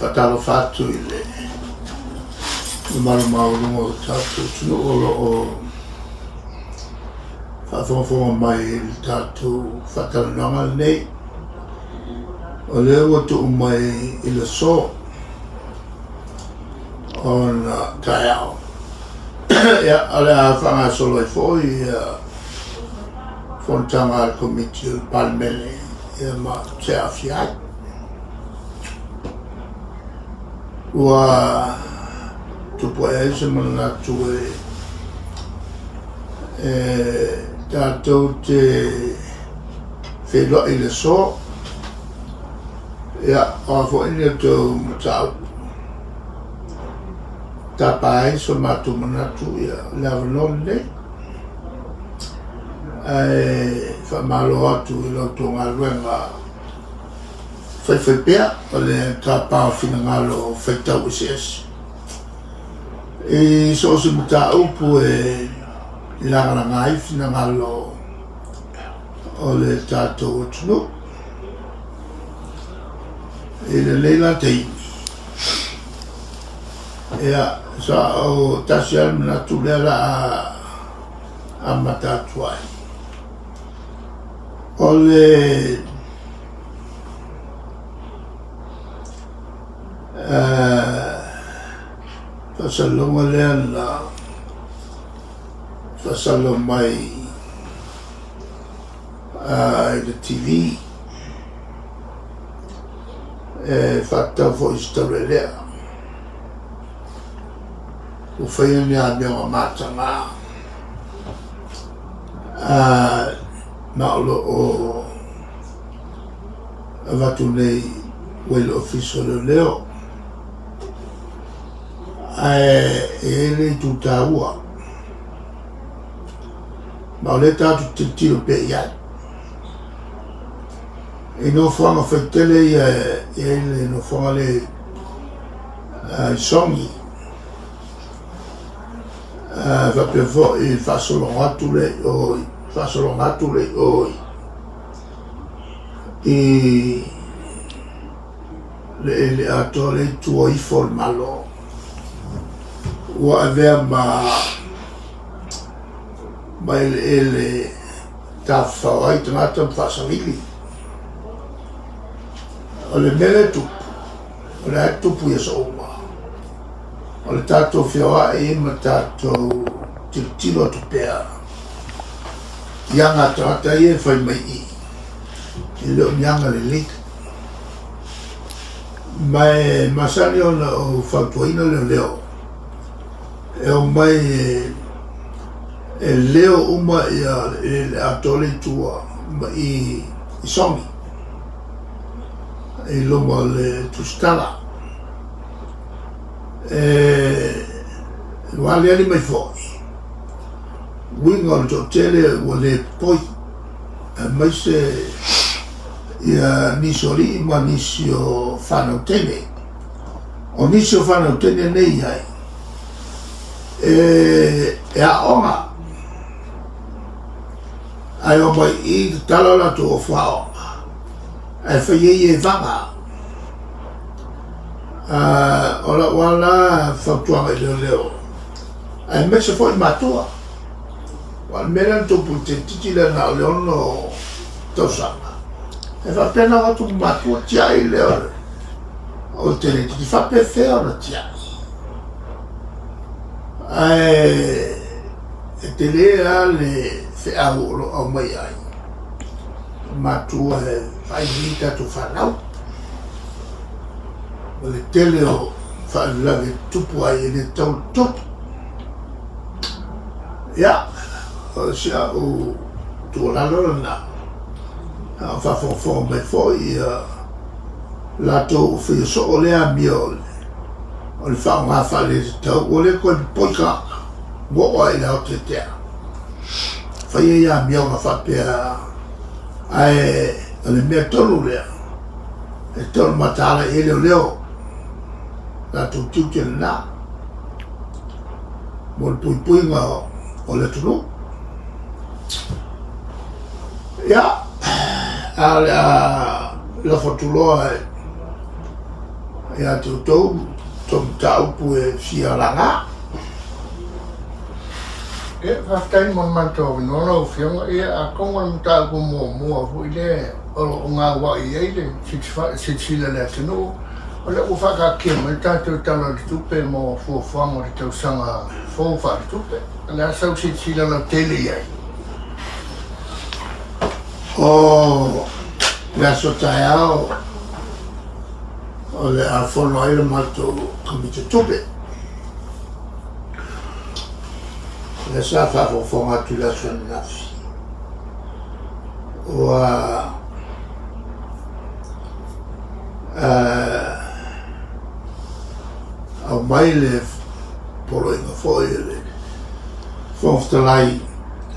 Faatalofa atu i le mamalu maualuga o le tatou atunuu o lo o faafogafoga mai i le tatou faatalanoaga lenei. O lea ua tuu mai i le aso ona taeao. Ia, o le a faagasolo ai foi fonotaga a le Komiti o le Palemene ia ma se aafia ai. Ua tupu ae ai se manatu e tatou te feiloai i le aso. Ia, o a foi ni outou mataupu tapa ai so matou manatu, ia, o le avanoa lenei. Ae faamalo atu i la outou galuega faifaipea o le tapa o finagalo faitau eseese i so o se mataupu e lagalaga ai finagalo o le tatou atunuu. I lenei la taimi, ia, sa o tasi lava le manatu lea o le a amata atu ai. O le faasalalauga lea na faasalalau mai i le TV e faatatau foi i se taulealea ua faia ni amioga mataga ma o lo o avatu nei ua i le Ofisa o Leoleo. Ae e i ai le itu taua ma o lea tatou te tilotilo pea i ai. I nofoaga faitele ia e i ai le nofoaga lea i Sogi, faapea foi i le faasologa atu lea i o, faasologa atu lea i o i le ele atoa lea i tua ifo o le Malo, ua avea ma eleele tafafao ai tagata ma faasavili. O le mea lea e tupu, o lea e tupu i aso uma, o le tatou feoai ma tatou tilotilo atu pea i aga a tagata ia e fai mai i i, e le o ni aga lelei. Ma e masani ona ou fautuaina leoleo e omai e leo uma ia le atoa le itua ma i i Sogi i luma o le tusitala. E ua aliali mai foi uiga o le toatele ua le popoi, aemaise ia nisi o alii ma nisi o fanau teine. O nisi o fanau teine nei i ai e aoga, ae omai i tatala o latou ofu aoga, ae fai ai e vaga. O lau ala fautuaga i leoleo, aemaise foi matua. Aua o le mea lea na tupu i le teineitiiti lea na o le 6 tausaga, e faapea na o atu ma matua tiai lea o le teineitiiti, faapefea ona tiai. Ae e tele lava le feau o lo o aumai ai matua e faaili tatou fanau. O le tele o faalavelave e tupu ai e le tatau ona tupu. Ia, o si au tuualalo lena, a o faafogafoga mai foi ia latou ua faia soo lea amio o le faaaoga faaletatau, ua le toe popoi tagata, ua oo lava i le aotetea. Faia ia amioga faapea, ae o le mea tonu lea, e tatau ona mataala i ai leoleo, latou tiute lena mo le puipuiga o le atunuu. Ia, a o le a lafo atu loa Ia te outou tou mataupu e fia laga. Ia, faafetai mo le matou avanoa lau Afioga. Ia, atonu o le mataupu muamua foi lea o lo o gauai i ai le silasila a le atunuu, o lea ua faataatia mai le tatou Tala o le Tupe mo fuafuaga o le tausaga fou faaletupe. O le a sau silasila lautele i ai? O le aso taeao o le a fono ai le matou Komiti Tupe. O lea sa faafogafoga atu i le aso ananafi, ua aumai le poloaiga foi a le Fofoga Fetalai e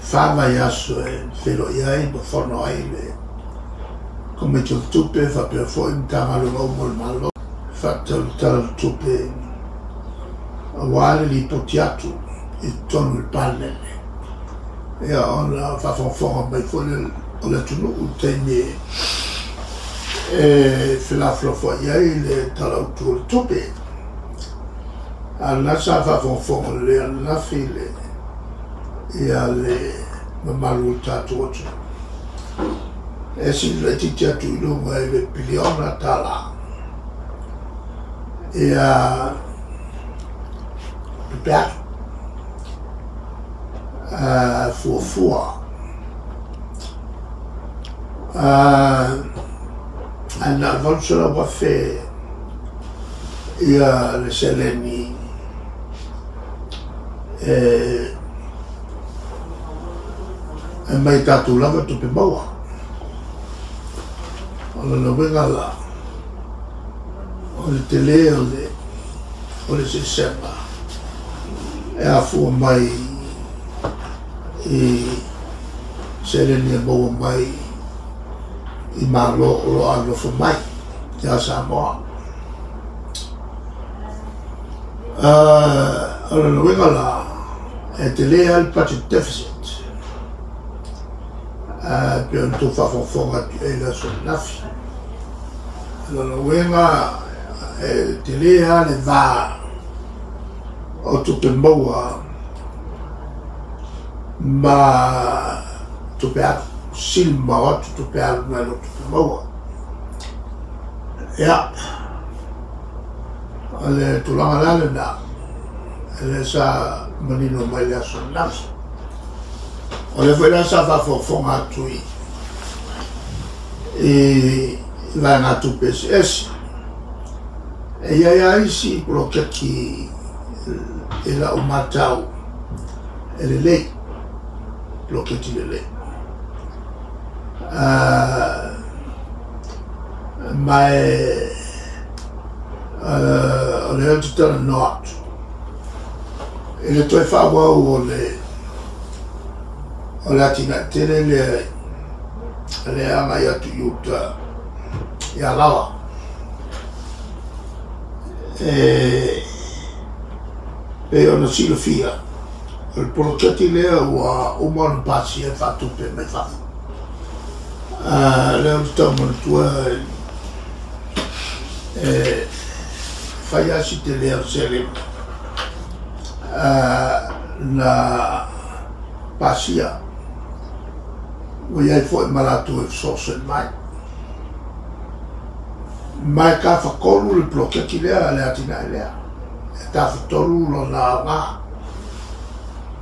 4 vaiaso e feiloai ai ma fono ai le Komiti o Tupe faapea foi Matagaluega uma o le Malo e faatatau i le Tala o le Tupe aua le lipoti atu i totonu o le Palemene. Ia ona faafogafoga mai foi o le atunuu i le taimi e felafolafoai ai le Tala Autu o le Tupe. A o lena sa faafogafoga lelei ananafi le ia le mamalu o le tatou atunuu. E sili laitiiti atu i luga i le piliona tala ia tupe alu fuafua. Ae na o le 800,000 ia le seleni e mai tatou lava tupe maua. O lona uiga la, o le tele o le eseesega e afua mai i seleni e maua mai i Malo o lo o alolofa mai ia Samoa. O lona uiga la, e tele lava le budget deficit pei ona outou faafogafoga atu i ai i le aso ananafi. O lona uiga e tele lava le va o tupe maua ma tupe alu, sili mamao atu tupe alu nai lo tupe maua. Ia, o le tulaga la lena, lea sa manino mai le aso ananafi. O lea foi la sa faafogafoga atu i vaegatupe eseese. E i ai lava isi poloketi i lau matau e lelei, poloketi lelei. Ma o lea ou te talanoa atu i le toe faaauau o le atinae tele lea e agai atu i uta i Alaoa. E pei ona silafia, o le poloketi lea ua uma ona pasia e faatupe mai fafo. Lea ou te tau manatua e fai lava si tele o le seleni na pasia ua i ai foi ma latou e fesoasoani mai. Ma e tafatolu le poloketi lea, le atinae lea. E tafatolu lona aoga.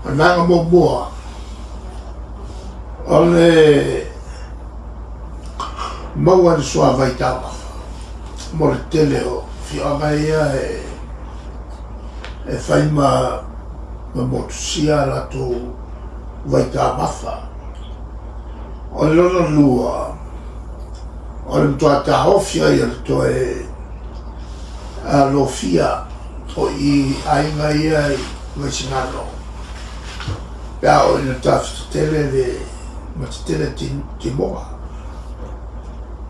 O le vaega muamua, o le maua i le suavai taumafa mo le tele o afioaga ia e fai ma motusia latou vaitaumafa. O le lona lua, o le matua taofi ai o le toe lofia o i aiga ia i Vaisigano pe a oo ina tafatetele le ma tetele timoga.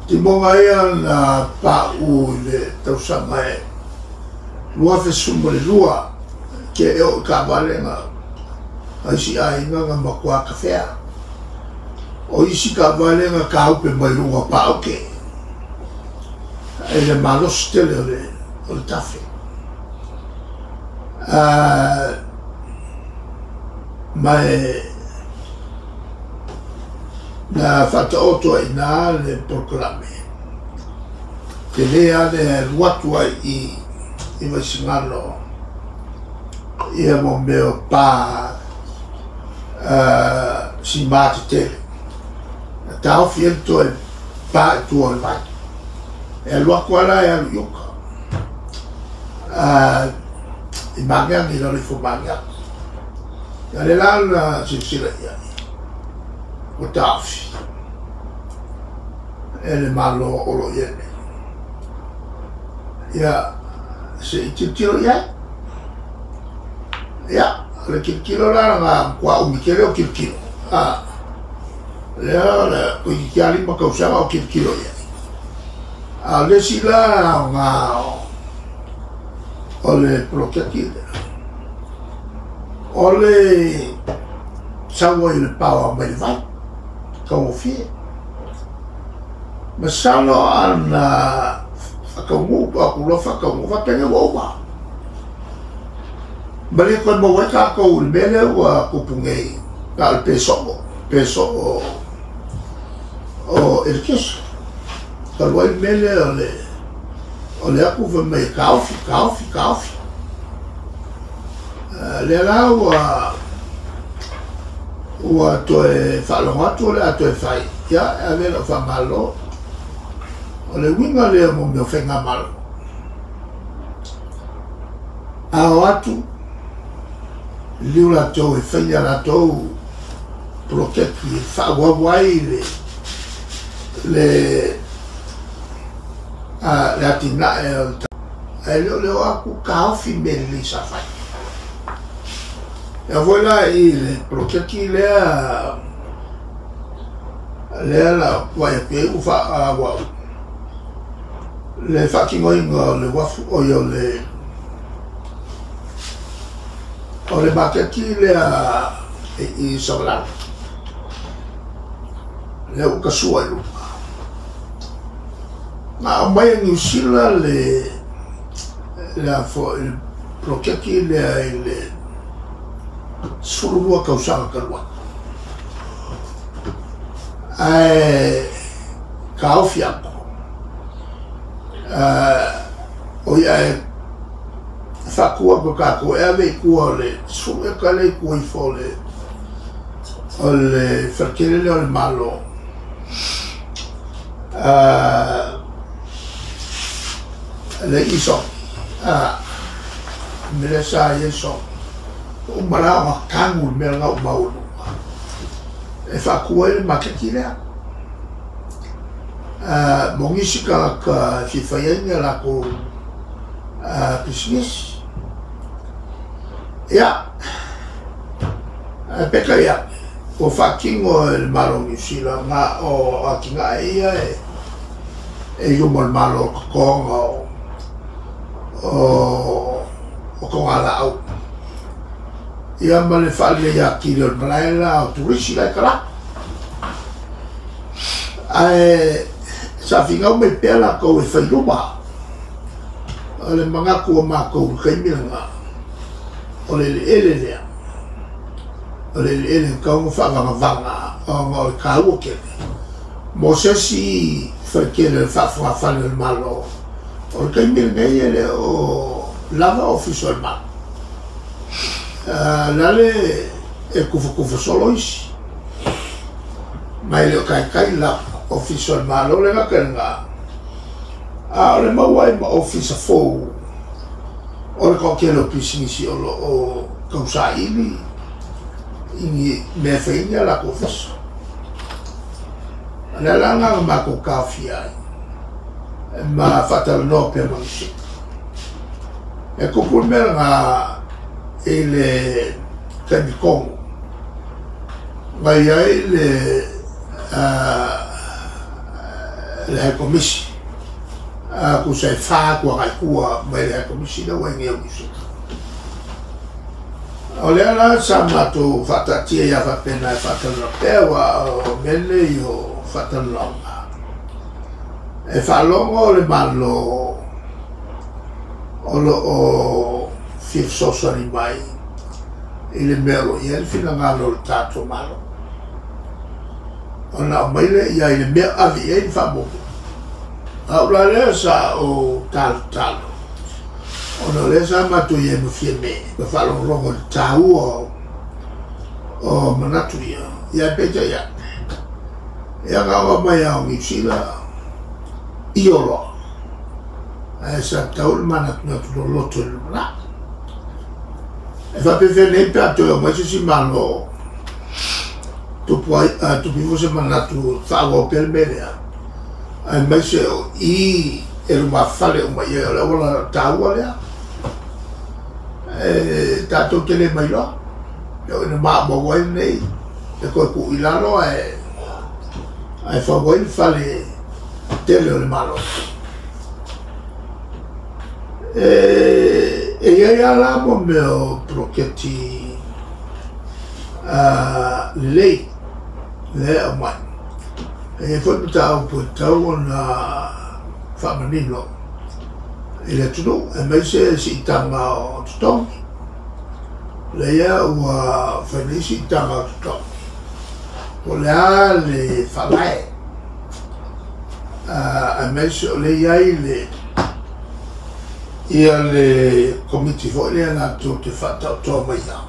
Timoga ia na pauu i le tausaga e 2012 ke e oo i taavale a isi aiga na matua kafea. O isi taavale na taupe mai luga o paoke. E le malosi tele o le o le tafe. Ma e na faataoto ai i ina le polokalame tele lava lea e alu atu ai i i Vaisigano ia mo mea o pa sima tetele na taofi ai le toe pa i tua o le vai. E alu atu lava la e alu i uka i Magiagi i lalo ifo o Magiagi. Ia lea la na silasila i ai ua taofi e le Malo o lo o i ai nei. Ia se i tilotilo i ai. Ia, o le tilotilo la na matua umi tele o tilotilo. Lea o le toeitiiti lava 5 tausaga o tilotilo i ai. A o le isi la aoga o le poloketi lea, o le sau ai o le paoa mai le vai, taugofie. Masalo ana faataunuu po o atu loa faataunuu, faapena ua uma. Ma le toe maua ai tatou i le mea lea ua tupu nei, na o le pe soo, pe soo o eletise. Talu ai le mea lea o le o le atu fai mai e taofi, taofi, taofi. Lea la ua ua toe faalogo atu o le a toe fai, ia e ave lau faamalo. O le uiga lea mo mea o faigamalo. A o atu, liliu latou e fai ni a latou poloketi e faaauau ai le le le atinae o le ae le o le o atu taofi mea lelei sa fai. E foi la i le poloketi lea lea la vaai atu ai ua faaauau le faatinoina o le uafu oi o le o le maketi lea i Savalalo lea ua tasua i luga. Na aumai e Niu Sila le le foi le poloketi lea i le 12 tausaga talu ai. Ae taofi atu oi ae faatu atu e tatou e ave i tua o le 10 eka lea i tua ifo o le faletele lea o le Malo le i Sogi le mea lea sa i ai Sogi ua uma la ona tanu le mea lena ua maualuga e faatu ai le maketi lea mo nisi tagata e fia fai ai ni a latou pisinisi. Ia, ae peitai ane, ua faatino e le Malo o Niu Sila na o atinae ia e i luma o le Malo o le totoga o togalaau. Ia ma le faaleleia atili o le malae la o turisi la e tala. Ae sa finau mai pea latou e fai luma. O le manatu o matou i le taimi lena, o le eleele lea, o le eleele e tatau ona faavagavaga ona o le taua tele mo se isi faletele o le faafogafale o le Malo. O le taimi lenei e le o lava ofisa o le Malo. O le a le e tufatufa solo isi, ma e le o taitai lava ofisa o le Malo le gata i lena, a o le maua ai ma ofisa fou o le toatele o pisinisi o lo o tausaili i ni mea e fai ai ni a latou ofisa. O le ala lena na matou taofia ai ma faatalanoa pea ma nisi. E tupu le mea lena i le taimi tonu na i ai le le High Komisi tusa e 4 atu agai tua mai le High Komisi lea ua i nei o Niu Sila. O lea la sa matou faataatia ia faapena e faatalanoa pea aua o mea nei o faatalanoaga. E faalogo le Malo O lo o fia fesoasoani mai i le mea o lo o i ai le finagalo o le tatou Malo. Ona aumai lea i ai i le mea o ave i ai le faamuamua. A o la lea sa ou talotalo, ona o lea sa matou i ai ma Fiame ma faalogologo i le taua o manatu ia, ia ae peitai ane, ia na ona omai lava o Niu Sila i oloa, ae sa tatau ona manatunatu loloto i le lumanai. E faapefea nei pe a toe omai se isi Malo tupu ai, tupu ifo se manatu faaauau pea le mea lea, aemaise o i e lumafale uma i ai o le auala taua lea. E tatou te le mailoa, e oo ina maumau ai lenei e toe tuu i lalo ae fau ai le fale tele o le Malo. E i ai lava la mo mea o poloketi lelei lea e aumai. E i ai foi mataupu e tatau ona faamanino i le atunuu, aemaise siitaga o totogi. Lea ua fai nei siitaga o totogi, po o le a le faavae, aemaise o lea e i ai le ia le komiti foi lea latou te faataotoa maia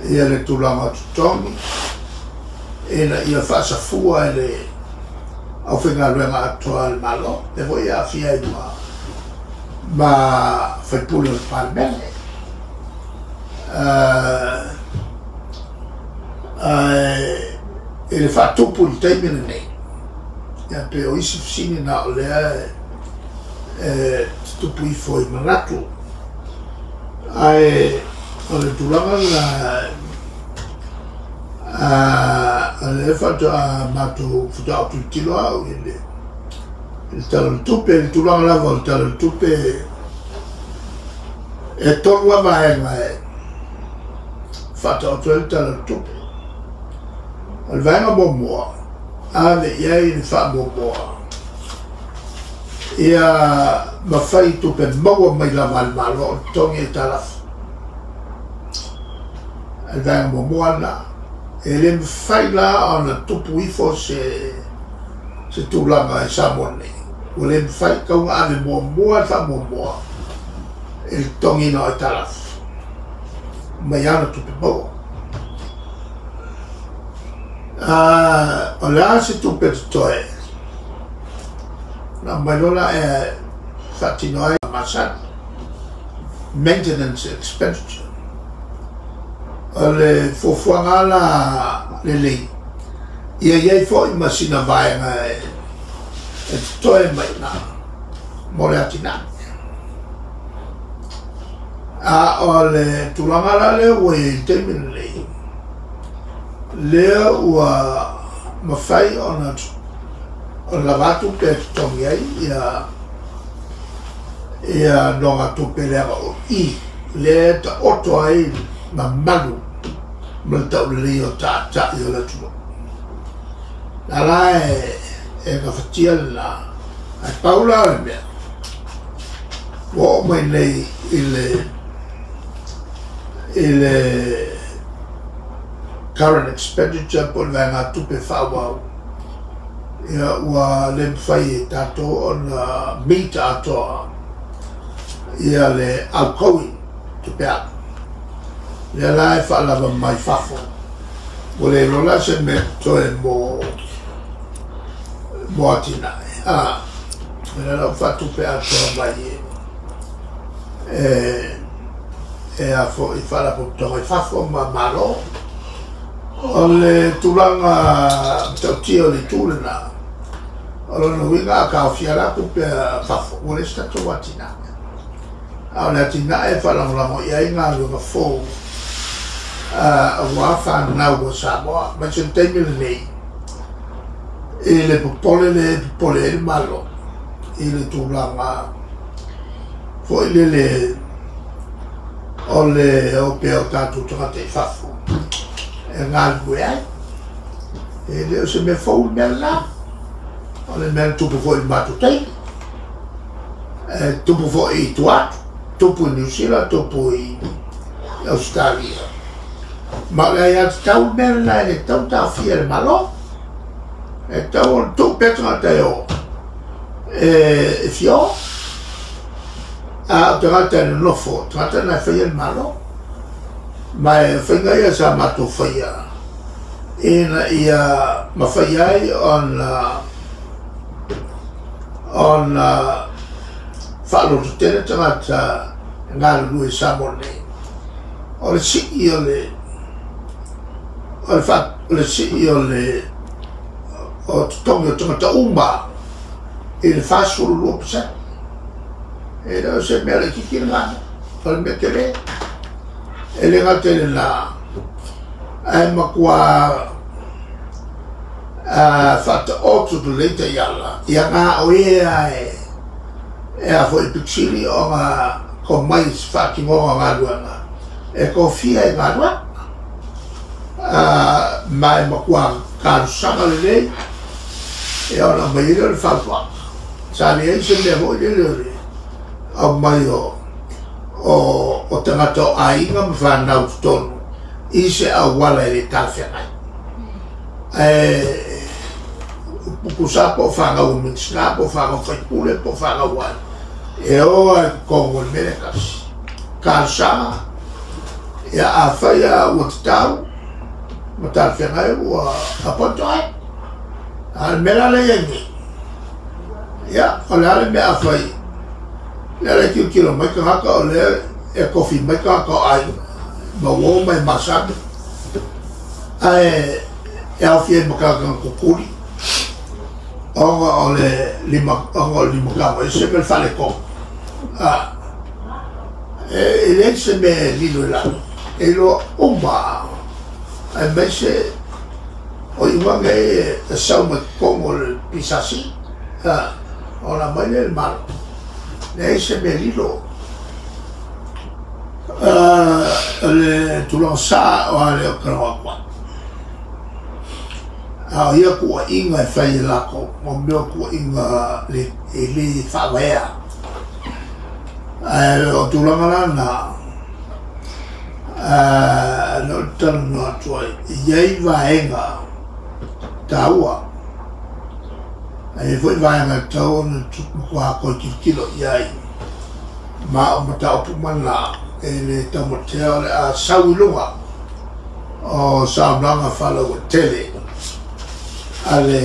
ia le tulaga o totogi ina ia faasafua e le aufaigaluega atoa a le Malo, lea foi e aafia ai ma faipule o le Palemene. Ae i le faatupu i le taimi lenei, ia pei o isi fesili na o lea e tutupu ifo i manatu. Ae o le tulaga lena, o lea faatoa matou faatoa ou tilotilo au i le Tala o le Tupe, i le tulaga lava o le Tala o le Tupe, e tolu lava vaega e faataoto ai le Tala o le Tupe. O le vaega muamua, ave i ai le faamuamua ia mafai tupe maua mai lava a le Malo o totogi aitalafu. O le vaega muamua lena. E le mafai la ona tupu ifo se tulaga i Samoa nei. Ua le mafai, tau ona ave muamua le faamuamua i le totogiina o aitalafu mai ana tupe maua. O le a se tupe totoe, na aumai loa la e faatino ai masani, maintenance expenditure. O le fuafuaga la lelei, ia i ai foi ma sina vaega e totoe mai i ina mo le atinae. A o le tulaga la lea ua i ai i le taimi lenei, lea ua mafai ona lava atu pe totogi ai ia nogatupe leaga o i lea e taoto ai mamalu ma le taulelei o taatai o le atunuu. La la e gafatia lena, ae pau la o le mea, ua oo mai nei i le current expenditure po o le vaegatupe faaauau, ia ua le mafai e tatou ona meet atoa ia le outgoing tupe alu. Lea la e faalava mai fafo, ua le iloa la se mea totoe mo atinae. O lea la ua faatupe atoa mai e a foi faalapotopotoga i fafo ma Malo. O le tulaga matautia o le itu lena, o lona uiga a taofia la tupe a fafo, ua leai se tatou atinae. A o le atinae e faalagolago i ai galuega fou aua fanau a Samoa. Aemaise le taimi lenei i le popole lea e popole ai le Malo i le tulaga foi lele o le o pea o tatou tagata i fafo e galulue ai. E le o se mea fou le mea lena, o le mea na tupu foi i le matou taimi. E tupu foi i tua atu, tupu i Niu Sila, tupu i Ausetalia. Ma o le aiatatau le mea lena e le tatau ona taofia e le Malo. E tatau ona tuu pea tagata e o e fia o. A o tagata e nonofo, o tagata na e faia le Malo. Ma e faiga ia sa matou faia ina ia mafai ai ona ona faalototele tagata e galulue i Samoa nei. O le sii o le o le fa, o le sii o le o totogi o tagata uma i le 42%. E le o se mea laitiiti lena, o le mea tele. E le gata i lena, ae matua faataoto lelei taiala, ia na o e lava e a foi pito sili ona tomai i se faatinoga o galuega e tofia i galuega. Ma e matua talosaga lelei ia ona aumai ai lea o le fautuaga. Sa leai se mea foi lele o le aumai o tagata o aiga ma fanau i totonu i se auala e le talafeagai. Ae tusa po o fanau a Minisita, po o fanau sui usufono, po o fanau ai, e o lava i totonu o le mea lea e tasi. Talosaga, ia afai lava ua tatau ma talafeagai ua appoint oe. A o le mea la lea e i ai nei, ia o le a le mea a fai, lea la e tilotilo mai tagata o lea e tofi mai tagata o aiga ma uo ma e masani, ae e aofia ai ma tagata na tutuli ona o le lima ona o le limatago ese ma le faaletonu. E leai se mea e lilo i lalo, e iloa uma aemaise o iuga nei e sau mai totonu o le PSC, ona aumai lea i le Malo. Leai se mea lilo. O le tulaga sa o a lea ou te talanoa atu ai. A o ia tuuaiga e fai e latou, o mea o tuuaiga e le faavaea. Ae o tulaga la na, lea ou te talanoa atu ai, e i ai vaega taua, ae i ai foi vaega e tatau ona matua toe tilotilo i ai, ma o mataupu uma na e le taumatea o le a sau i luga o saunoaga faalauaitele a le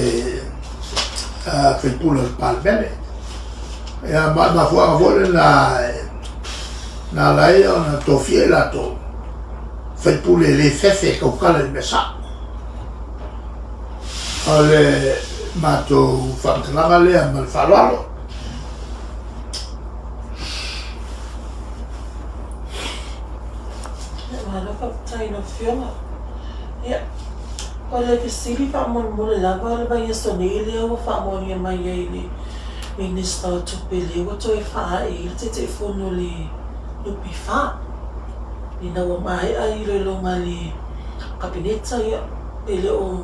sui usufono o le Palemene. Ia, ma o le mafuaaga foi lena na ala ai ona tofia i latou sui usufono e le fefe e tautala i le mea sao. O le matou faamatalaga lea ma le faaaloalo. Malo faafetai i lau Afioga. Ia, o le fesili faamolemole lava o le vaiaso nei lea ua faamaonia mai ai le Minisita o Tupe lea ua toe faaee ai le Taitaifono o le NPF ina ua maea iloiloga a le Kapeneta, ia, e le o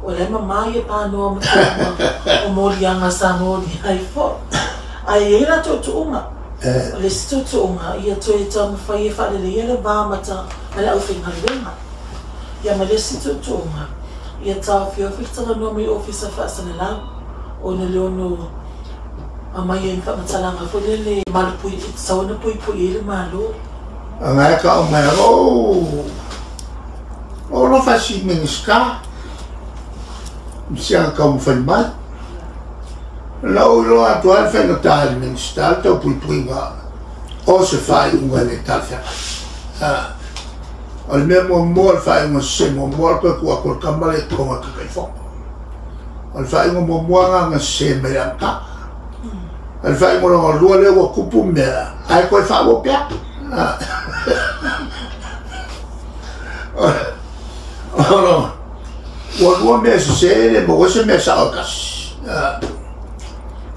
o la e mama ia panoa ma tulaga o moliaga sa molia ai foi. Ae i ai la tuutuuga. O le isi tuutuuga, ia toe taumafai e faaleleia le va ma le aufaigaluega. Ia ma le isi tuutuuga, ia taofiofi le talanoa mai Ofisa Faasalalau ona le ono aumai ai ni faamatalaga foi lele e malupui, e tatau ona puipui ai le Malo. Aga e ka mai o o alofa si Minisita si aga taumafai mai. Na ou iloa atu ai le faigata e le Minisita le taupuipuiga o se faaiuga e le talafeagai. O le mea muamua o le faaiuga sese muamua o le toe tuu atu o le tama lea i totonu o le Taitaifono. O le faaiuga muamua lena na sese mai le amataga. O le faaiuga lona lua lea ua tupu mea ae toe faaauau pea. Ua lua mea sese e le maua ai se mea sao e tasi.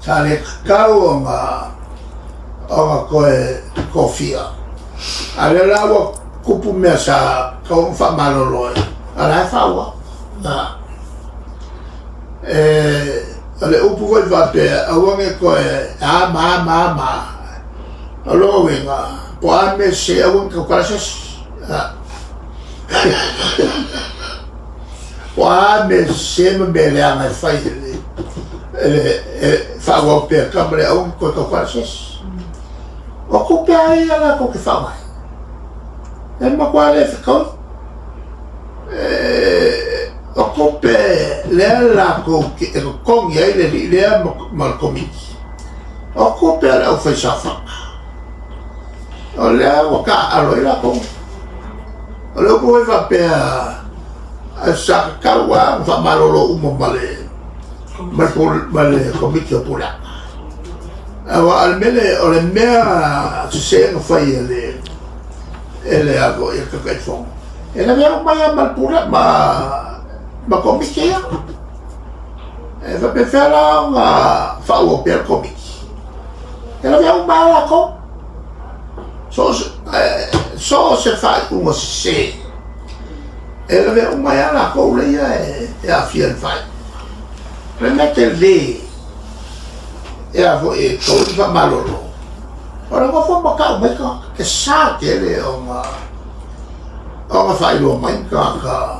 Sa le tatau ona toe tofia. A o lea la ua tupu mea sa tatau ona faamalolo ai, a o la e faaauau. E O le upu foi faapea, aua ne i toe a ma a ma a ma a. O lona uiga, po o a mea sese, aua ne i tautala se isi. Po o a mea sese ma mea leaga e fai e le faaauau pea e le tama lea, aua ne i toe tautala se isi. O tupe lava ia latou te faaaogaina, e matua le fetaui. O tupe lea latou te e totogi ai le alii lea ma le komiti, o tupe a le aufaisaofaga. O lea ua taaalo ai latou. O le upu foi faapea, sa tatau lava ona faamalolo uma ma le ma le komiti o puleaga. Aua o le mea lea, o le mea sese na fai e le e le a foi e le Taitaifono, e lavea uma ai lava ma le pule ma komiti ia. E faapefea la ona faaauau pea le komiti? E lavea uma lava latou. So o se faaiuga sese, e lavea uma ai lava latou leia e aafia i le faaiuga. O le mea tele e a foi e tatau ona faamalolo, o le nofo ma tau mai tagata, e sa tele ona faailoa mai ni tagata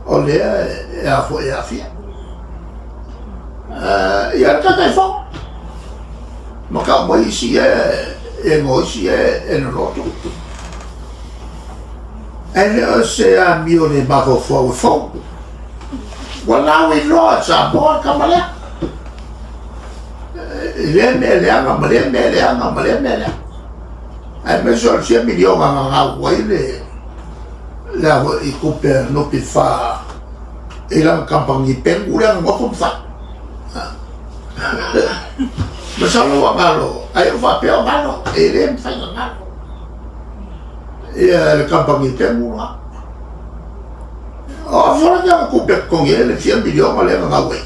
o lea e a foi e aafia. Ia le Taitaifono, ma tau mai isi ia e igoa isi ia e loloto. Ae le o se amio le mafaufau e fou. Ua lauiloa e Samoa le tama lea. I lea mea leaga ma lea mea leaga ma lea mea leaga. Aemaise o le fia miliona na gau ai le a foi i tupe a le NPF i lana kamupani pegu lea na nofo ma fai. Masalo ua galo, ai o faapea o galo, e le mafai ona galo ia le kamupani pegu la. O a foi le tupe totogi ai le fia miliona lea na gau ai.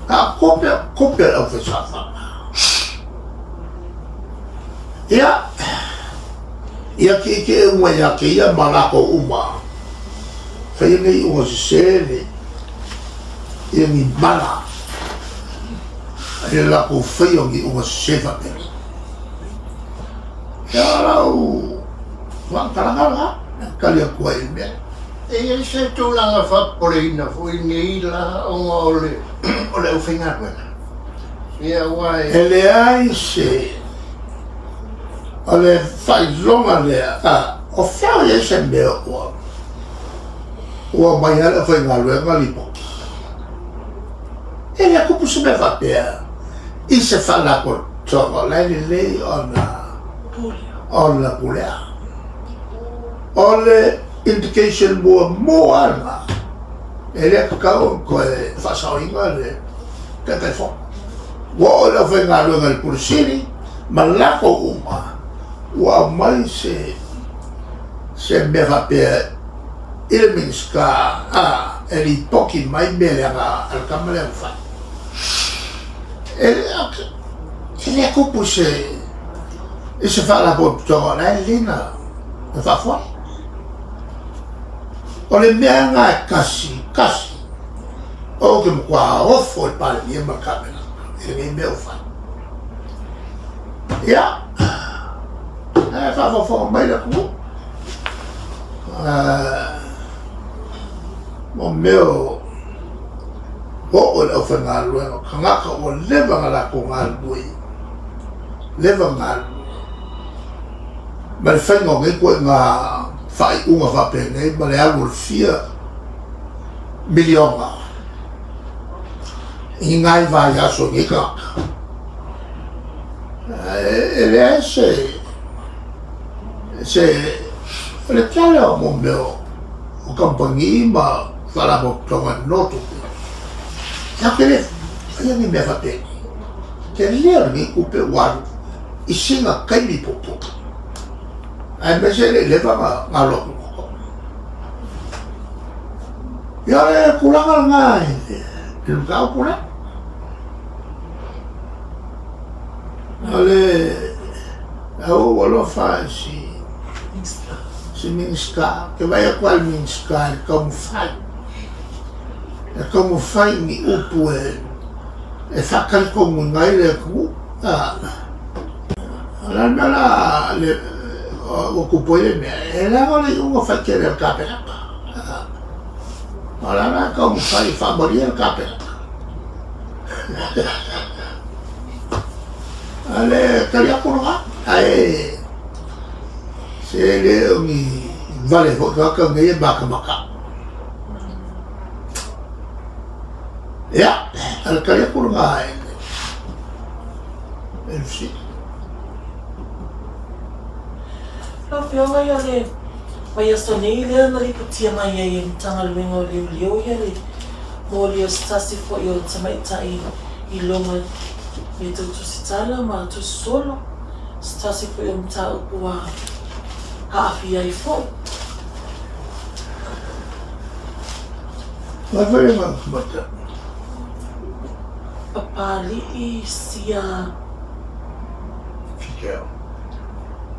A tupe, tupe a le aufaisaofaga. Ia, ia tietie uma ia te ia ma latou uma, faia nei iuga sese le ia ni mala i le latou faia o ni iuga sese faapea. Ia o lau faamatalaga lena e tali atu ai i le mea. E i ai se tulaga faapopoleina foi nei la ona o le o le aufaigaluega. Ia aua e. E leai se o le faailoga lea, a o fea o i ai se mea ua aumai ai le aufaigaluega lipoti? E le tupu se mea faapea i se faalapotopotoga o la e lelei ona pulea. O le indication muamua lena, e le tatau ona toe faasaoina le Taitaifono. Ua oo i le aufaigaluega i le Pule Sili ma latou uma, ua aumai se mea faapea i le Minisita e lipoti mai mea leaga a le tama lea ua fai. E le tupu i se faalapotopotoga o la e lelei na faafoe. O le mea lena e tasi, tasi, ou te matua ofo i le Palemia ma le Kapeneta i lenei mea ua fai. Ia, e faafofoga mai le atunuu. Mo mea o oo i le aufaigaluega, o tagata ua leva ona latou galulue, leva ona galulue. Ma le faiga o nei ituaiga faaiuga faapenei ma le alu o le fia miliona i nai vaiaso i nei tagata. E leai se o le tele o mo mea o kamupani ma faalapotopotoga e nonotupe. Tatou te le faia ni mea faapenei. Tele o lenei tupe ua alu i sina taimi puupuu. Aemaise e le i leva na alu atu i totonu. Ia o le tulaga lena i le mataupu lea. O le au ua alofa i si Minisita, ou te vaai atu lava i le Minisita i le taumafai, e taumafai ni upu e e faatalitonuina ai le atunuu. O le a le mea la ua tupu ai le mea, e leaga o le iuga faitele a le Kapeneta. O le a la e taumafai e faamalie le Kapeneta. A le tali atu lena, ae se le o ni vale foi tagata nei e matamata. Ia, a le tali atu lena i le fesili. Lau Afioga ia le vaiaso nei lea na lipotia mai ai e le Matagaluega o Leoleo ia le moli o se tasi foi o tamaitai i luga mea tau tusitala ma tusisolo, se tasi foi o mataupu ua aafia ai foi. Papalii Sia Figao.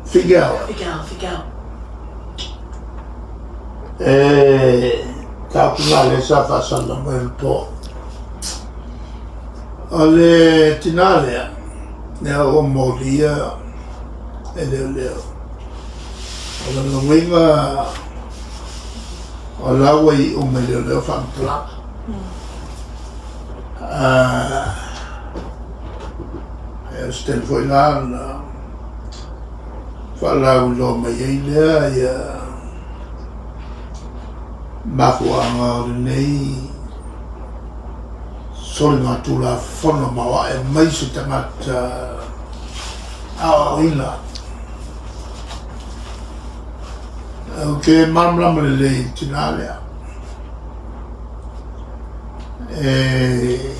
Figao, Figao. E tau na le sa faasala mai le po. O le tinā lea, lea ua molia e leoleo. O lona uiga o la ua iu mai leoleo faamatalaga. E o se taimi foi la na faalauiloa mai ai lea ia mafuaaga o lenei soligatulafono maoae mai se tagata aoaoina. Ou te malamalama lelei i le tinā lea. E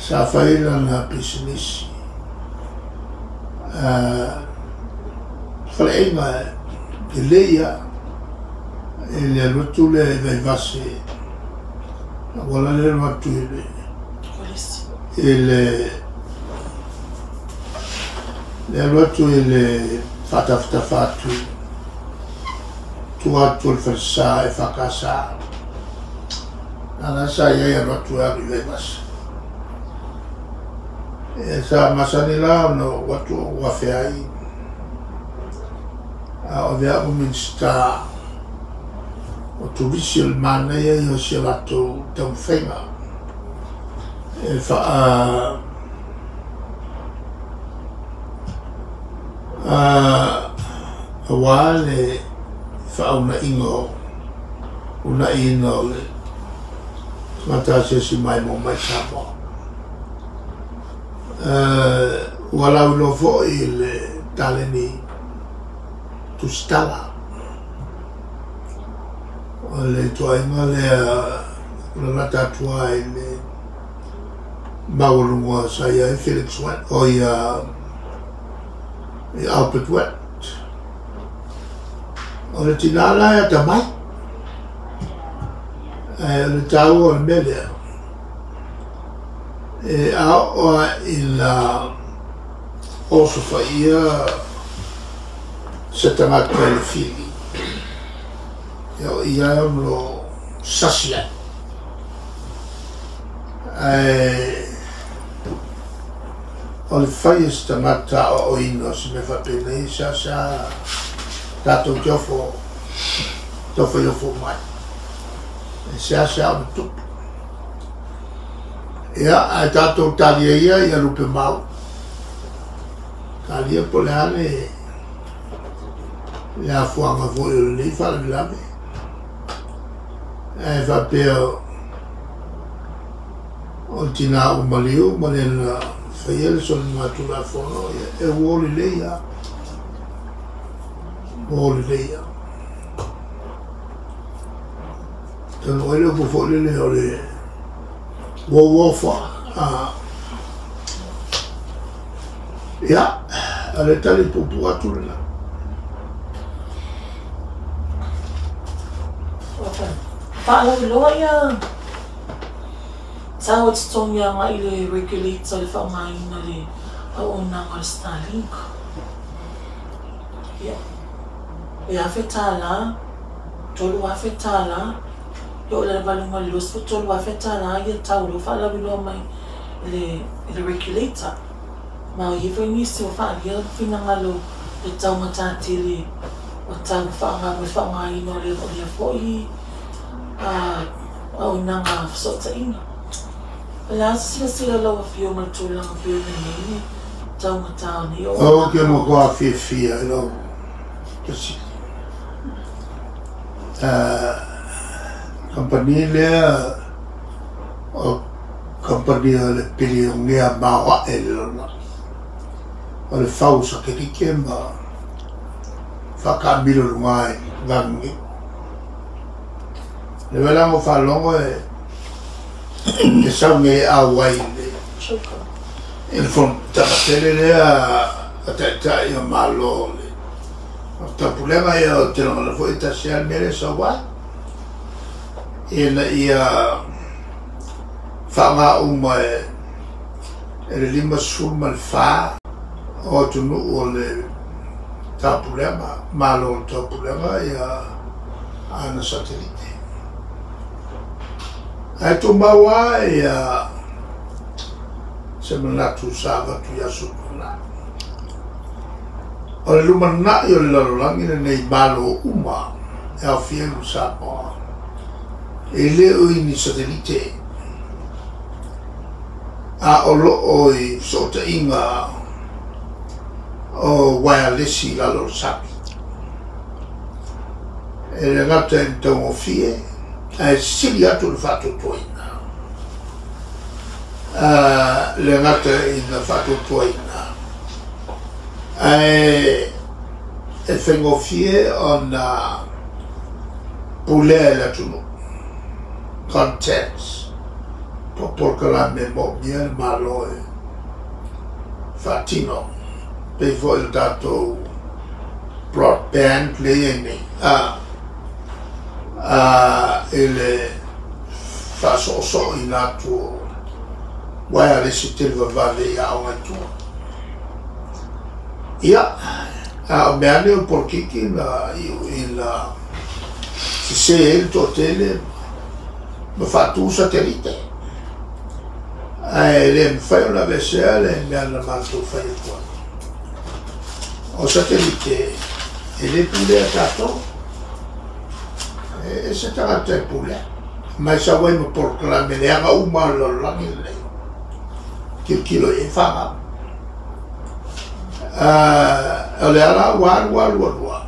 sa fai lana pisinisi faleaiga lelei lava i le alu atu lea i Vaivase auala lea e alu atu i le le alu atu i le faatafatafa atu i tua atu o le falesa e FKS. Lana sa i ai alu atu e alu i Vaivase. E sa masani la ona ou atu ou afe ai a o avea au ma Minisita o Turisi o le manaia ia o si a latou taumafaiga e faa aua le faaunaiga o unaiina o le tagata asiasi maimoa mai Samoa. Ua lauiloa foi i le taleni tusitala. O le ituaiga lea lalata atu ai le maualuga sa i ai Felix Wendt, o ia Albert Wendt. O le tinā la e atamai, ae o le taua o le mea lea, e a oo lava ina osofaia se tagata i le fili, ia o ia e ono sasi ai. Ae o le fai e se tagata aoaoina o se mea faapenei, e seasea tatou te ofo taufai ofo mai. E seasea ona tupu. Ia, ae tatou talia ia ia lupe mau. Talia po o le a le le afuaga foi o lenei faalavelave. Ae faapea o le tinā ua maliu ma le na faia le soligatulafono, ia, e uo lelei lava. Uo lelei lava. Talu ai le upu foi lele o le uouo foa. Ia, o le tali puupuu atu lena. Faalauiloa ia tau o totogi agai i le regulator le faaaogaina le auaunaga o le Starlink. Ia, e $1,000, $3,000. E oo i le valuga o le $23,000 ia tau o lea ua faalauiloa mai i le i le regulator. Ma e i ai foi nisi ua faaalia finagalo i le taugata tele o tau faaaoga mo le faaaogaina o lea foi auaunaga fesootaiga. O le a se silasila a lau Afioga i le tulaga e pei ona i ai le taugata o nei Ou te matua fiafia i lau fesili. Kamupani lea o kamupani a le pilionea maoae i le lalolagi, o le fau o satelite ma faataamilo i luga i vanimonimo. Le mea la na ou faalogo e sau nei e auai i le fonotaga tele lea a Taitai o Malo o le Taupulega, ia ou te lagona foi e tasi lava le mea lea e sau ai, ina ia faaaoga uma e le 54 o atunuu o le Taupulega, Malo o le Taupulega ia ana satelite. Ae tumau lava ia se manatu sa avatu i aso tuanai. O le lumanai o le lalolagi lenei Malo uma e aofia ai ma Samoa, e le o i ni satelite, a o lo o i fesootaiga o uaealesi i lalo o le sami. E le gata i le taugofie, ae sili atu le faatuatuaina. E le gata ina faatuatuaina, ae e faigofie ona pulea e le atunuu, contents, po o polokalame e moomia le Malo e faatino, pei foi o le tatou broadband lea e i ai nei, i le faasoosooina atu o uaealesi televavave i aoga i tua. Ia, a o mea ane o polokiki na iu ina sese ai le toatele ma faatu satelite. Ae le mafai ona aveesea le mea na matou fai atu ai. O satelite e le pulea tatou. E ese tagata e pulea. Ma e sau ai ma polokalame leaga uma o le lalolagi lenei. Tilotilo i ai fanau. O lea la ua alu alu alu lava,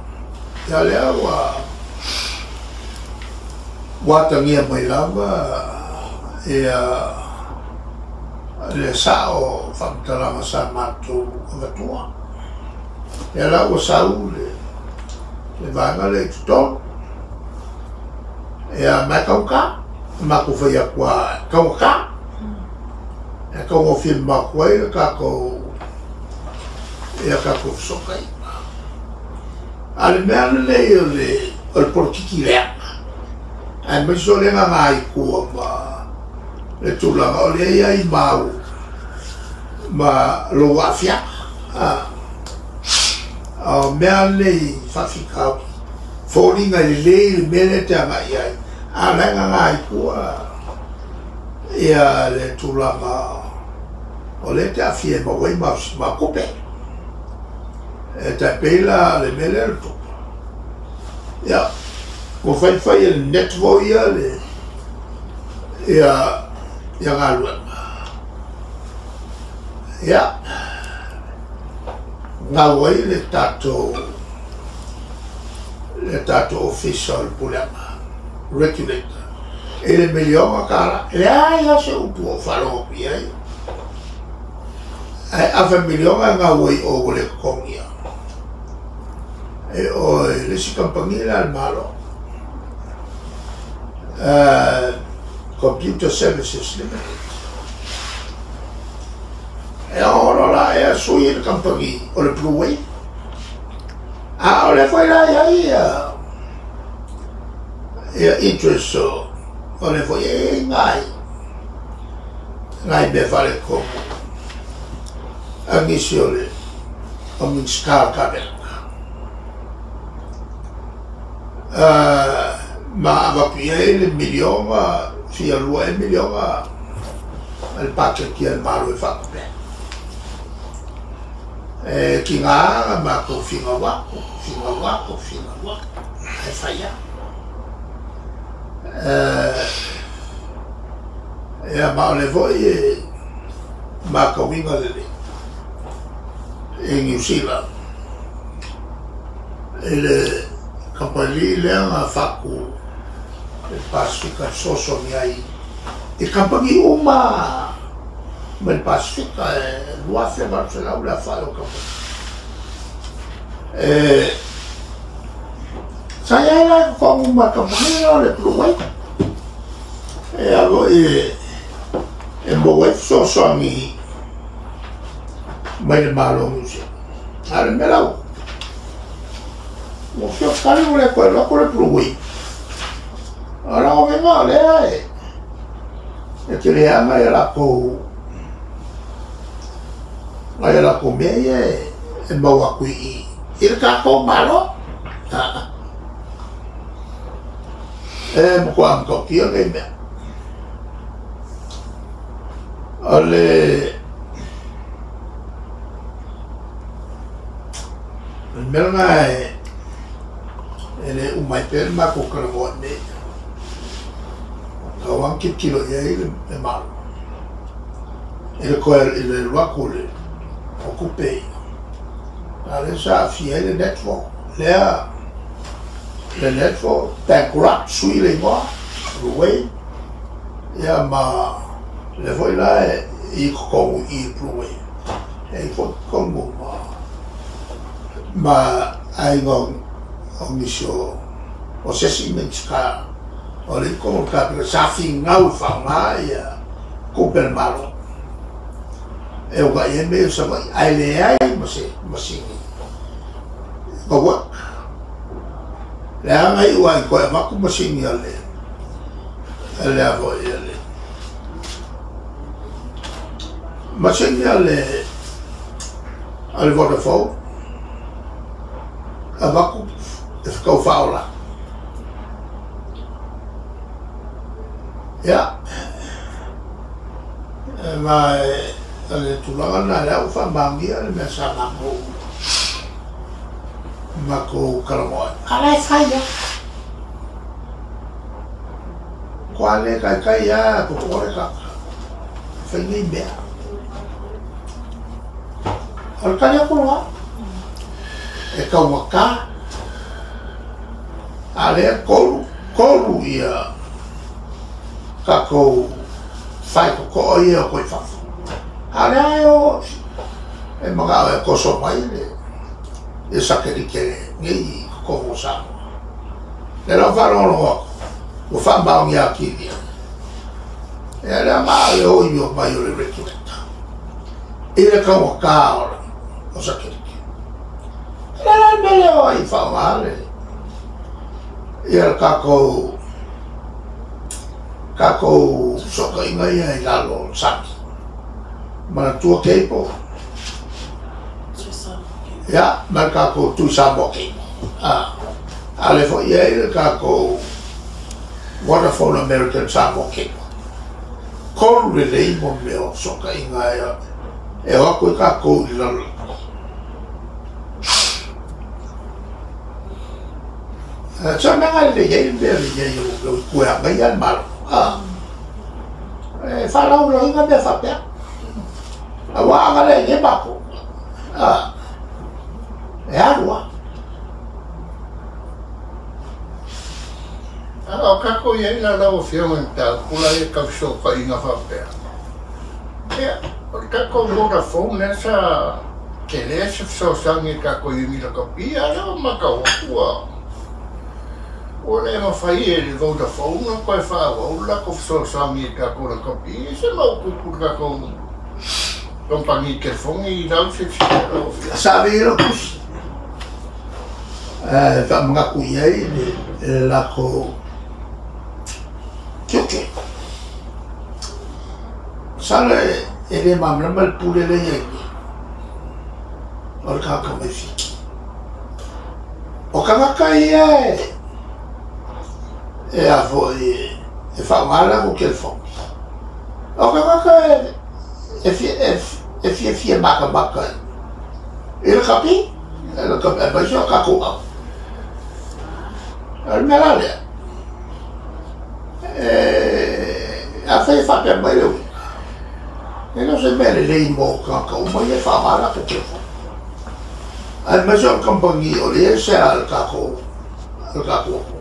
ia lea ua ua atagia mai lava ia le sao o faamatalaga sa matou avatua. Lea la ua sau le vaega lea i totonu, ia ma e taugata. Na matou fai atu lava, e taugata, e taugofie mamao atu ai le tatou ia tatou fesootaiga. A o le mea lenei o le polokiki leaga, aemaise o lea e gaga ai i tua ma le tulaga o lea e i ai mau ma lou aafiaga. O mea nei faafitauli, foliga e lelei le mea lea e te agai i ai, a o la e gaga ai i tua ia le tulaga o lea e te aafia e maua ai ma tupe. E tai pei la le mea lea o le tupe. Ia, ua faifai e le net foi ia le ia ia galuega. Ia, gau ai le tatou ofisa o le pulega, regulator, i le $1 miliona. E leai lava se upu o faalogo atu i ai. Ae afa miliona e gau ai o ua le totogia e oe le isi kamupani la a le Malo, Computer Services Limited. E ono la ea sui le kamupani o le Blue Wave. A o lea foi la i ai ia interest o lea foi e ngai ngai mea faaletonu a nisi o le o Minisita o le Kapeneta. Ma avatu i ai le miliona, fia lua ea miliona a le paketi a le Malo e faatupe. E tiga na matou finau atu, finau atu, finau atu, ae fai lava. Ia ma o lea foi e matauina lelei i Niu Sila i le kamupani lea na faatu e le Pasefika e fesoasoani ai i kamupani uma mai le Pasefika e 2,800 le aofai o kamupani. E sa i ai la i totonu ma le kamupani lea o le Blue Wave e a foi e maua ai fesoasoani mai le Malo o Niu Sila. A o le mea la ua ua fia tali ua le toe alu atu le Blue Wave. O lona uiga o lea e tele lava nai a latou mea ia e maua atu i i i le tatou Malo. E matua matautia nei mea. O le mea lena e le uma ai pea le matou talanoa i mea ia. Tau lava ona tilotilo i ai le Malo i le toe i le alu atu o tupe ia. A o lea sa aafia ai le NETFO, lea le NETFO bankrupt, sui le igoa, Blue Wave, ia ma lea foi la e i totonu i i Blue Wave, e i foi totonu ma aiga o nisi o se isi Minisita o le i totonu o le Kapeneta sa finau e faaaoga ia tupe a le Malo e uunai ai mea ia o Savaii, ae leai ma se masini na work. Leaga iu lava i toe avatu masini a le a foi a le masini a le Vodafone avatu e tau faaola. Ia, ma o le tulaga lena lea ua faamaonia le mea sa matou talanoa ai. A o la e fai lava. Matua le taitai lava popoe le tagata e fai nei mea. O le tali atu lena, e taugata, a o lea e tolu ia tatou faitotoa ia o i fafo. A o lea e o e manao e toso mai le satelite nei i totonu o Samoa. Lea la ua faalogologo atu, ua faamaonia atili ai. Ia lea ma le o i o mai o le regulator i le taugata o satelite. E le la le mea lea o ai faaaoga le ia le tatou fesootaiga ia i lalo o le sami. Manatua cable, ia, ma le tatou Tui Samoa cable. A o lea foi e i ai le tatou Vodafone American Samoa cable. Tolu lelei mo mea o fesootaiga e o atu ai tatou i le lalolagi. Se mea na lelei ai le mea lelei ai o itu e agaia le Malo. E faalaulauina mea faapea. Aua a na le i matou. E alu lava. A o tatou i ai la lau Afioga i le mataupu la ia tau fesootaiga faapea. Ia, o le tatou Vodafone lea sa tele se fesoasoani i le tatou iuni lakapi, a o lea ua matau atu ua le mafai e le Vodafone ona toe faaauau le latou fesoasoani i le tatou lakapi. E se maopoopo le tatou kamupani telefoni i lau silasila lau Afioga. Sa ave i ai lau tusi e faamanatu i ai le latou tiute. Masalo e le malamalama le pule lea e i ai nei o le tagata mai Fiti. O tagata ia e a foi e faaaoga latou telefoni. O tagata e e fiafia matamata i le kapi, aemaise o tatou au. O le mea la lea, afai e faapea mai le uiga, e le o se mea lelei mo tagata uma ia e faaaoga latou telefoni. Aemaise o le kamupani o lea e sea le tatou atunuu.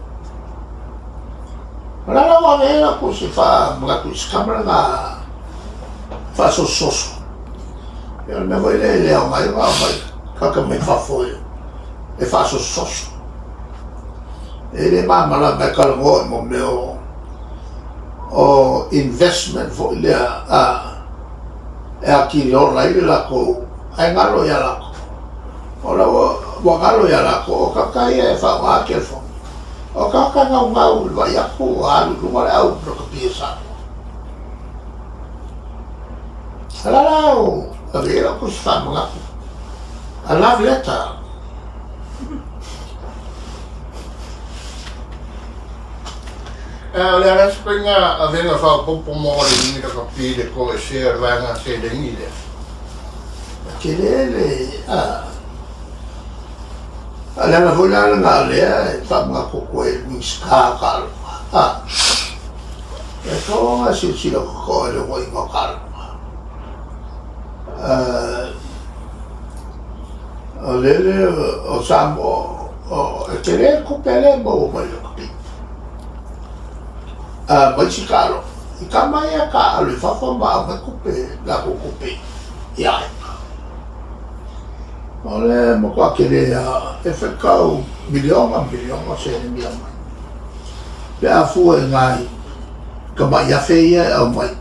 O le ala ua ave ai lau tusi faamanatu i se tama lena faasososo. Ia o le mea foi lea e le aoga ai ona aumai tagata mai fafo e faasososo. E le malamalama e talanoa i mea o investment foi lea e atili ola ai le latou, ae galo ia latou. O la ua galo ia latou, o tagata ia e faaaoga telefoni. O tagata e naunau i le vaai atu ua alu i luga le au lakapi a Samoa. O la la o ave i ai lau tusi faamanatu, a love letter. O le a la se faiga avega faaopoopo mo le iuni lakapi i le toesea o le vaega seleni lea? Tele le a le ala foi la lena o lea e faamanatu atu ai i le Minisita o Taaloga. E tatau ona silasila totoa i le uluaiga o taaloga. O lele o Samoa e tele le tupe lea e maua mai le lakapi ma isi taaloga. I tama ia taaalo i fafo ma aumai tupe, latou tupe i aiga. O le matua tele lava, e faitau miliona miliona seleni e aumai. Pe a fua i nai tamai afe ia e aumai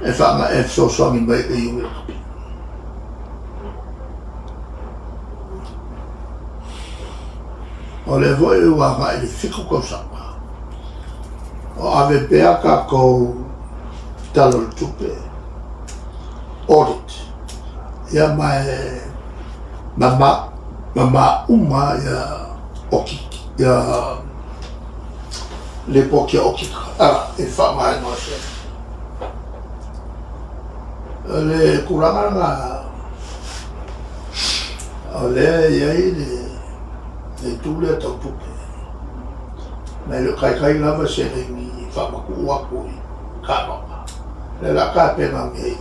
e fesoasoani mai i le iuni lakapi. O lea foi ua agai i le 7 tausaga o ave pea tatou Tala o le Tupe, audit, ia ma e mama uma ia audit, ia lipoti a audit i le faaaogaina o seleni. O le tulaga lena o lea e i ai le itu lea tau tupe, ma e le o taitai lava seleni e faamatuu atu i taaloga. O lea o le a tapena nei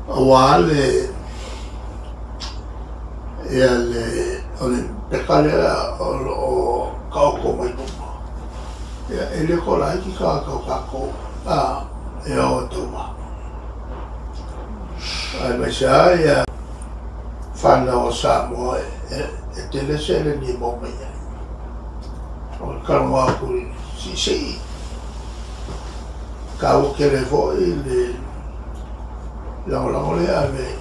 aua le ia le o le peka lea o lo o taoto mai luma. Ia e le toalaiti tagata o tatou e o e tauva. Aemaise lava ia fanau a Samoa e tele seleni e maua mai ai. O le talanoa atu i siisii, taua tele foi le lagolago lea ave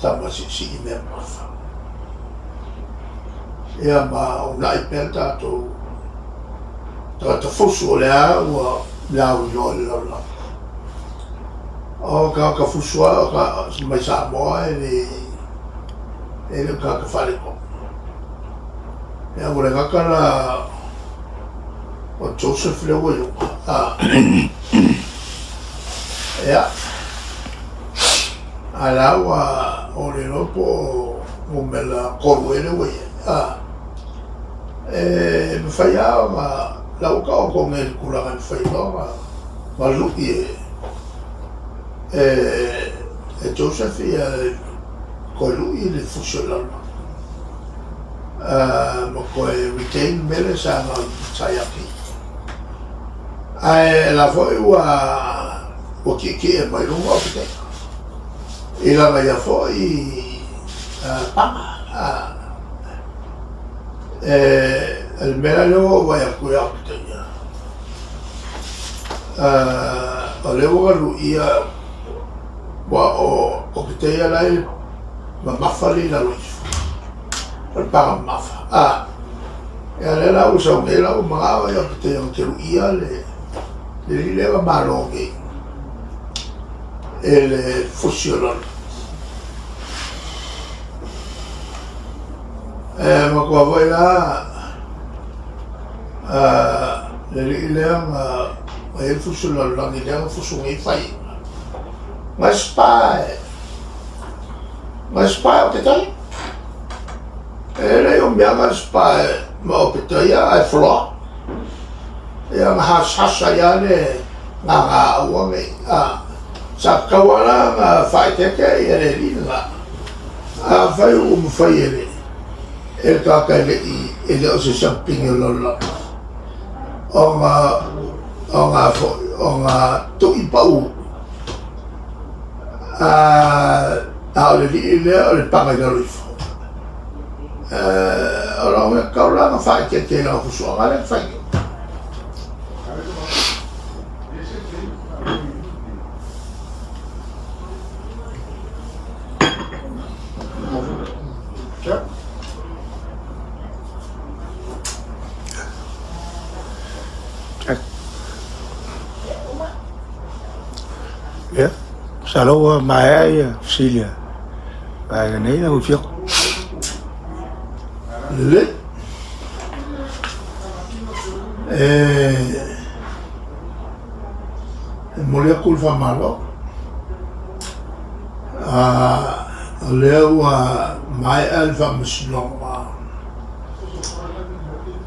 tama siisii mea mamafa. Ia ma uunai pea le tatou tagata fusu o lea ua lauiloa i le lalolagi. O tagata fusu lava mai Samoa e le o tagata faaletonu. Ia ua le gata la o Joseph lea ua i luga. Ia, a la ua o le iloa po o numera 3 ea lea ua i ai. E mafai lava ona la ua taoto nei i le tulaga e mafai loa ona lui e Joseph ia toe lui le fusi o le lalolagi. Ma toe retain le mea lea sa ia te ia. Ae la foi ua tietie mai luga o Petega. I lana ia foi paga. Le mea la lea ua ou vaai atu ia Petega, o lea ua luia ua o Petega la e mamafa le i lalo ifo. O le paga mamafa. Ia lea la ua sau nei la ua manao ia Petega te luia le lea na malo nei e le fusi o lalo. E matua foi la alii lea na i ai le fusi o le lalolagi lea na fusu nei faiga. Gaspare Gaspare Opetaia. E le i umi lava Gaspare ma Opetaia ae foloa. Ia na hasahasa ai lava le gaga aua ne i, a, sa tatau lava la ona faaeteete le alii lena. Afai ua mafai e le e le tagata e le i e le o se siamupini o le lalolagi ona ona foi ona tui pau a a o le alii lea o le paga i lalo ifo. O lona uiga tatau la ona faaeteete i lana fusuaga lea na fai nei. Ia, masalo ua maea ia fesili a vaega nei lau Afioga. Lelei. E momoli atu le faamalo. O lea ua maea le faamasinoga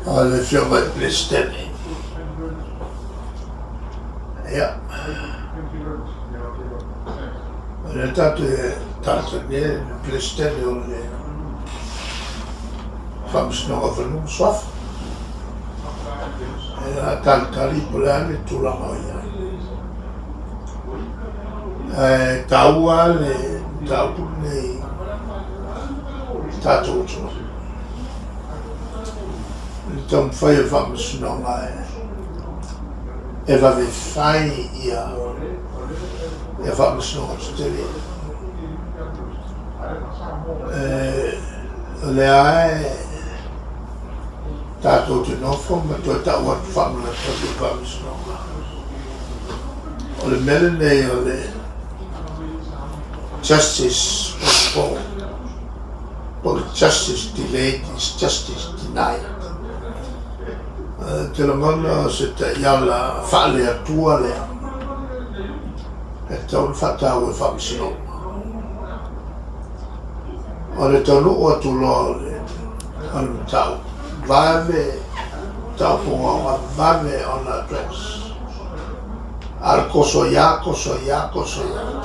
a le Afioga i le Peresetene. Ia, o lea tatou te talosaga le Peresetene o le Faamasinoga o Fanua ma Suafa. Ia, talitali po o le a le tulaga o i ai. Ae taua le mataupu lenei i tatou atunuu. I le taumafai o le Faamasinoga e vave fai ia faamasinoga tetele. O lea e tatou te nofo ma toe tau atu faamanatu atu i le Faamasinoga. O le mea lenei o le justice postponed, po o le justice delayed is justice denied. Ou te lagona o se taiala faale-Atua lea e tatau ona faataua e Faamasinoga. O le taunuu atu loa o le mataupu, vave taupuga vave ona address. A o le toso ai lava, toso ai lava, toso ai lava.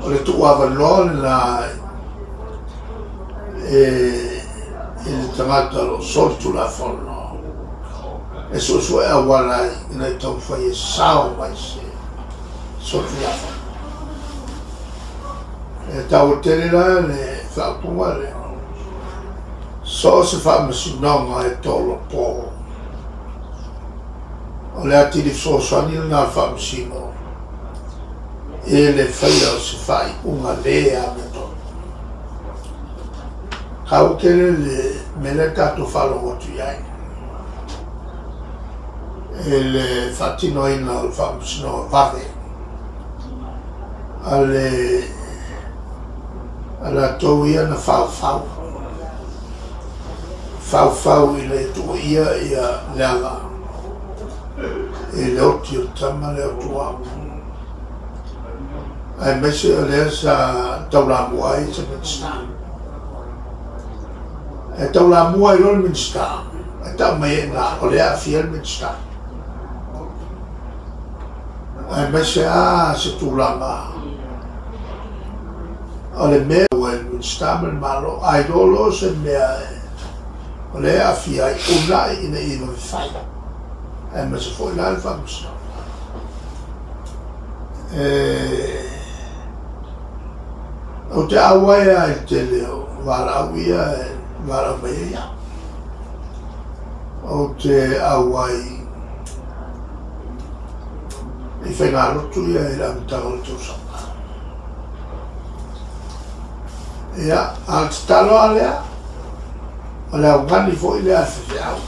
O le tuuavanoa lena i le tagata o lo o solitulafono e suesue auala ai ina ia taumafai e sao mai se solitulafono. E taua tele la le faaupuga lea, so o se faamasinoga e tolopo. O le atili fesoasoani lena o le faamasino i le faia o se faaiuga le amiotonu. Taua tele le mea lea tatou faalogo atu i ai i le faatinoina o le faamasinoga vave a le a latou ia na faufau faufau ina ia tuuaia ia Leala i le oti o le tama lea o Tuau, aemaise o lea sa taulamua ai se Minisita. E taulamua ai loa le Minisita, e tau mai ai i ina o lea e aafia le Minisita. Aemaise lava se tulaga o le mea ua i le Minisita ma le Malo, a iloa loa se mea o lea e aafia ai, uunai ina ia vave fai, aemaise foi la le faamasinoga. Ou te auai lava i le tele o valaau ia e valaau mai ai au. Ou te auai i faigalotu ia i le amataga o le tausaga. Ia, a o le tatalo lava lea, o le augani foi lea a le faifeau.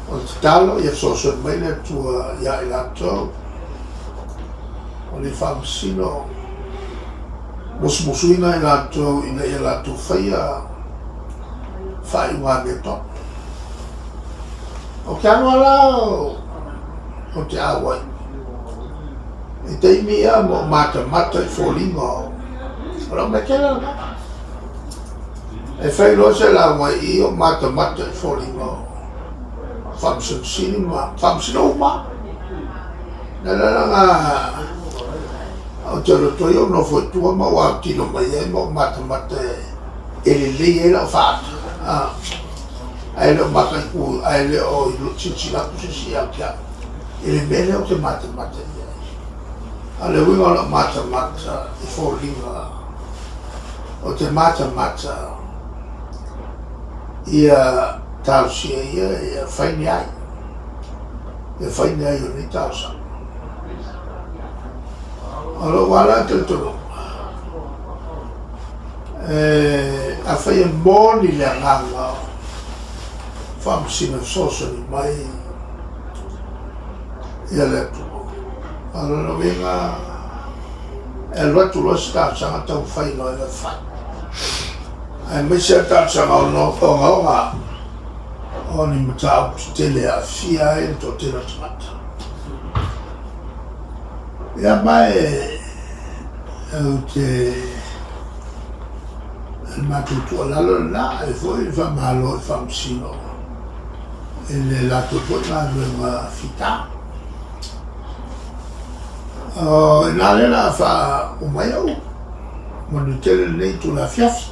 O le tatalo ia fesoasoani mai le Atua ia i latou o le faamasino, musumusuina i latou ina ia latou faia faaiuga amiotonu. O ke alo ala o te auai i taimi ia ma ou matamata i foliga o lau mea tele lena. E fai loa se lauga i i ou matamata i foliga o Faamasino Sili ma Faamasino uma. Le ala lena ou te alu atu ai ou nofo i tua ma ou autilo mai ai ma ou matamata e lelei ai lau faaata. Ae le o mataitu, ae le o silasila atu se isi ia te au i le mea lea ou te matamata i ai. A o le uiga o lau matamata i foliga, ou te matamata ia talosia ia ia fai ni ai, ia fai ni ai o nei talosaga. O lou ala talitonuga, Afai e moni le agaga o Faamasino e fesoasoani mai ia le atunuu, a o lona uiga e alu atu loa se talosaga taumafai loa e fai, aemaise lava talosaga ogaoga o ni mataupu tetele e aafia ai le toatele o tagata. Ia ma e ou te o le matou tuualalo lena, e foi le faamalo i Faamasino i le latou foi galuega fita. O i ina lea o le a faauma ai au upu. Manuia tele lenei itula afiafi.